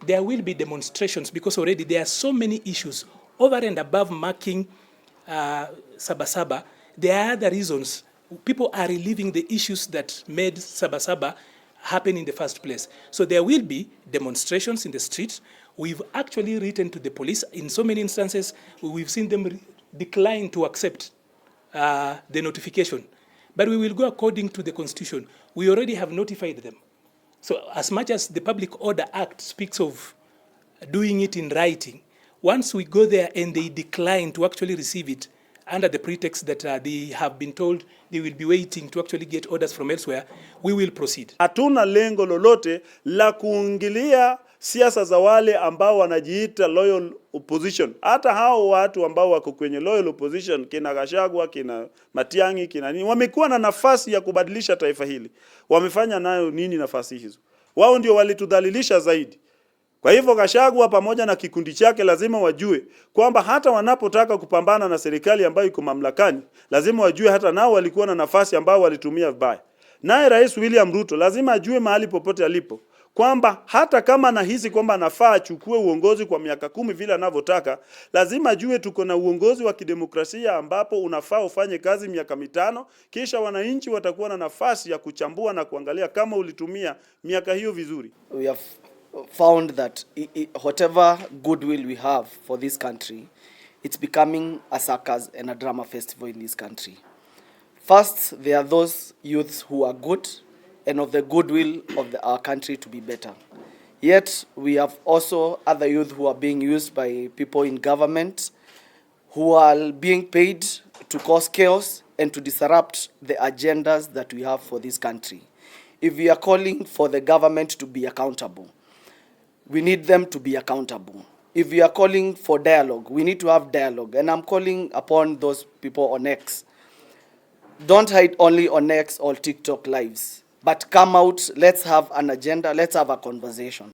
There will be demonstrations because already there are so many issues over and above marking Sabasaba. There are other reasons. People are reliving the issues that made Sabasaba happen in the first place. So there will be demonstrations in the streets. We've actually written to the police. In so many instances, we've seen them decline to accept the notification. But we will go according to the Constitution. We already have notified them. So as much as the Public Order Act speaks of doing it in writing, once we go there and they decline to actually receive it under the pretext that they have been told they will be waiting to actually get orders from elsewhere, we will proceed. Hatuna lengo lolote la kuingilia siasa za wale ambao wanajiita loyal opposition. Hata hao watu ambao wako kwenye loyal opposition, kina Gachagua, kina Matiang'i, kina nini, wamekuwa na nafasi ya kubadilisha taifa hili. Wamefanya nayo nini nafasi hizo? Wao ndio walitudhalilisha zaidi. Kwa hivyo Gachagua pamoja na kikundi chake lazima wajue kwamba hata wanapotaka kupambana na serikali ambayo iko mamlakani, lazima wajue hata nao walikuwa na nafasi ambayo walitumia vibaya. Naye Rais William Ruto lazima ajue mahali popote alipo kwamba hata kama anahisi kwamba anafaa achukue uongozi kwa miaka 10 vile anavyotaka, lazima ajue tuko na uongozi wa kidemokrasia ambapo unafaa ufanye kazi miaka 5, kisha wananchi watakuwa na nafasi ya kuchambua na kuangalia kama ulitumia miaka hiyo vizuri. We have found that whatever goodwill we have for this country, it's becoming a circus and a drama festival in this country. First, there are those youths who are good and of the goodwill of our country to be better. Yet, we have also other youth who are being used by people in government who are being paid to cause chaos and to disrupt the agendas that we have for this country. If we are calling for the government to be accountable, we need them to be accountable. If we are calling for dialogue, we need to have dialogue. And I'm calling upon those people on X. Don't hide only on X or TikTok lives, but come out, let's have an agenda, let's have a conversation.